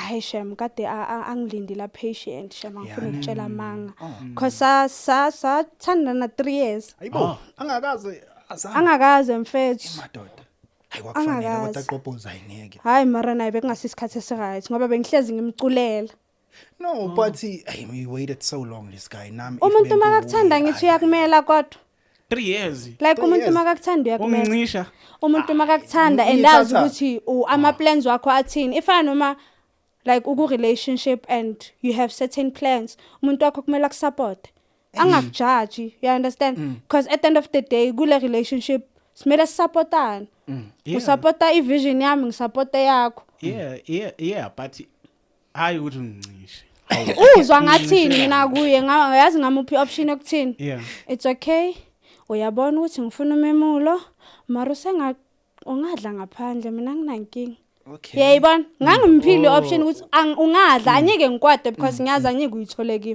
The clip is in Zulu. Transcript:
Hayi shem, kade angilindile, patient shem, angifuni ukutshela amanga, Oh. cause sa sathandana 3 years. Ayibo, angakaze azange? Angakaze, mfethu. Madoda, hayi, kwakufanele kodwa. Angakaze. Aqobhoza, ayingeke. Hayi, mara naye bekungasisikhathi esiright ngoba bengihlezi ngimculela. No, but hey, we waited so long, this guy nami if Umuntu benguye, makakuthanda, ngithi hayi, uyakumela kodwa. 3 years. Like 3 umuntu years. makakuthanda uyakumela. Ungincisha. Umuntu makakuthanda and azi Uyithatha. ukuthi ama plans wakho athini, ifana noma like uku relationship and you have certain plans, umuntu wakho kumele akusupport, angakujaji, you understand? Because at the end of the day, kule relationship simele sisupportane. Usupporta ivision yami, ngisupporta yakho. Yeah, but hayi ukuthi ungincishe. Uzwa ngathini mina kuye? Yazi ngamuphi option yokuthini? It's okay, uyabona ukuthi ngifuna umemulo, mara usenga ungadla ngaphandle, mina nginankinga. Yayibona, ngangimphile i-option ukuthi ungadla, angeke ngikwade because ngiyazi angeke uyithole kimi.